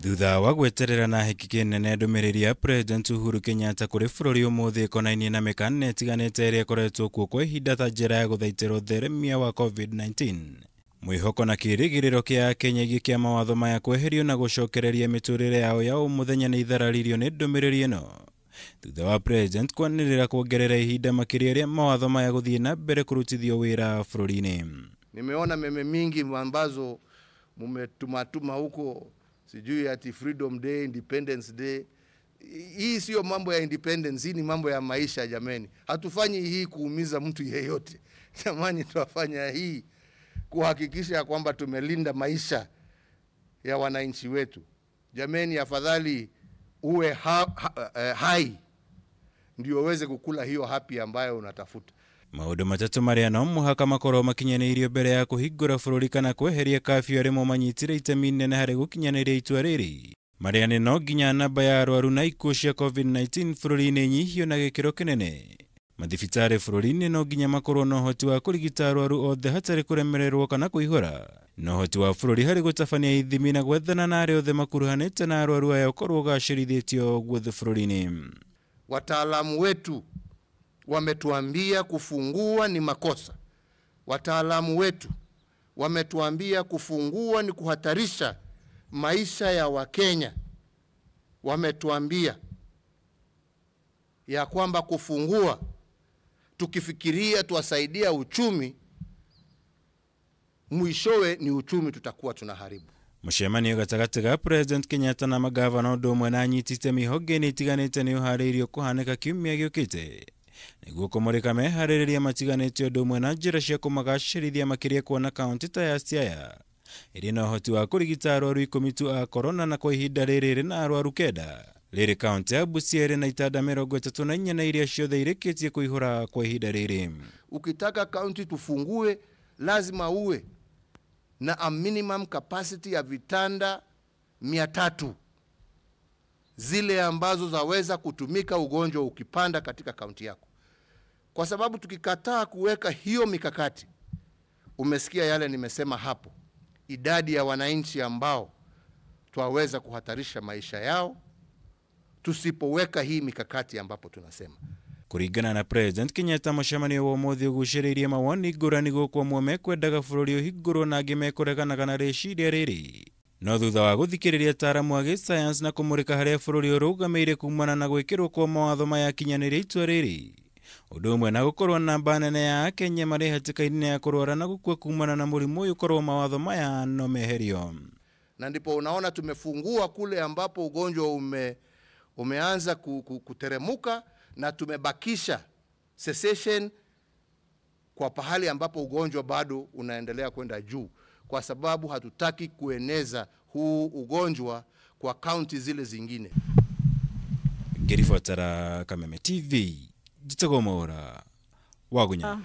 Thutha wa gweterera na hiki kĩnene ndũmĩrĩri ya President Uhuru Kenyatta kũrĩ bũrũri ũmũthĩ ĩkonainie na mĩkana ĩtiganĩte ĩrĩa ĩkoretwo kuo kwa ihinda ta njĩra ya gũthaitĩra ũtheremia wa COVID-19. Mwĩhoko na kĩrĩgĩrĩro kĩa Akenya aingĩ kĩa mawatho maya kweherio na gũcokereria mĩtũrĩre yao ya o mũthenya nĩ ithararirio nĩ ndũmĩrĩri ĩno thutha wa President kwanĩrĩra kuongerera ihinda makĩria rĩa mawatho maya gũthiĩ na mbere kũrutithio wĩra bũrũri-inĩ. Nimeona meme mingi ambazo mumetumatuma huko, sijui ati Freedom Day, Independence Day. Hii sio mambo ya independence, hii ni mambo ya maisha jameni. Hatufanyi hii kuumiza mtu yeyote. Jamani, tunafanya hii kuhakikisha kwamba tumelinda maisha ya wananchi wetu. Jameni, afadhali uwe hai ndio uweze kukula hiyo happy ambayo unatafuta. Maũndũ matatũ marĩa no mũhaka makorwo makinyanĩirio mbere ya kũhingũra bũrũri kana kweheria kafyu arĩmo manyitire itemi inene harĩ gũkinyanĩria itua rĩrĩ, marĩa nĩ no nginya namba ya arwaru na ikuũ cia COVID-19 bũrũri-inĩ inyihio na gĩkĩro kĩnene. Mathibitarĩ bũrũri-inĩ no nginya makorwo na ũhoti wa kũrigita arwaru othe hatarĩ kũremererwo kana kũihũra, na ũhoti wa bũrũri harĩ gũtabania ithimi na gwethana na arĩa othe makuruhanĩte na arwaru aya ũkorwo ũgacĩrithĩtio guothe bũrũri-inĩ. Wataalamu wetu wametuambia kufungua ni makosa. Wataalamu wetu wametuambia kufungua ni kuhatarisha maisha ya Wakenya. Wametuambia ya kwamba kufungua tukifikiria tuwasaidia uchumi, mwishowe ni uchumi tutakuwa tunaharibu. Mũcemanio gatagatĩ ga President Kenyatta na magavana ũndũ ũmwe na anyiti itemi honge-inĩ itiganĩte nĩ ũharĩirio kũhanĩka kiumia gĩũkĩte nĩguo kũmũrĩka meharĩrĩria matiganĩte ũndũ ũmwe na njĩra cia kũmagacĩrithia makĩria kuona kaunti ta ya Siaya ĩrĩ na ũhoti wa kũrigita arwaru 10 tu a korona na kwa ihinda rĩrĩ ĩrĩ na arwaru 9. Rĩrĩ kaunti ya Busia ĩrĩ na itanda 34 na iria ciothe irĩkĩtie kũihũra kwa ihinda rĩrĩ. Ukitaka kaunti tufungue lazima uwe na a minimum capacity ya vitanda 300 zile ambazo zaweza kutumika ugonjwa ukipanda katika kaunti yako. Kwa sababu tukikataa kuweka hiyo mikakati, umesikia yale nimesema hapo, idadi ya wananchi ambao twaweza kuhatarisha maisha yao tusipoweka hii mikakati ambapo tunasema. Kũringana na President Kenyatta, mũcemanio wa ũmũthĩ ũgucĩrĩirie mawoni ngũrani gũkũ amwe mekwendaga bũrũri ũhingũrwo na angĩ mekũreganaga na rĩciria rĩrĩ. No thutha wa gũthikĩrĩria ataaramu a gĩsayansi na kũmũrĩka harĩa bũrũri ũrũgamĩire kumana na gwĩkĩrwo kwa mawatho maya akinyanĩria itua rĩrĩ, ũndũ ũmwe na gũkorwo namba nene ya Akenya marĩ hatĩka-inĩ ya kũrwara na gũkua kumana na mũrimũ ũyũ korwo mawatho maya no meherio. Na ndipo unaona tumefungua kule ambapo ugonjwa umeanza kuteremuka, na tumebakisha cessation kwa pahali ambapo ugonjwa bado unaendelea kwenda juu, kwa sababu hatutaki kueneza huu ugonjwa kwa kaunti zile zingine. Ngĩribotera Kameme TV, njĩtagwo Mwaura wa Gunya.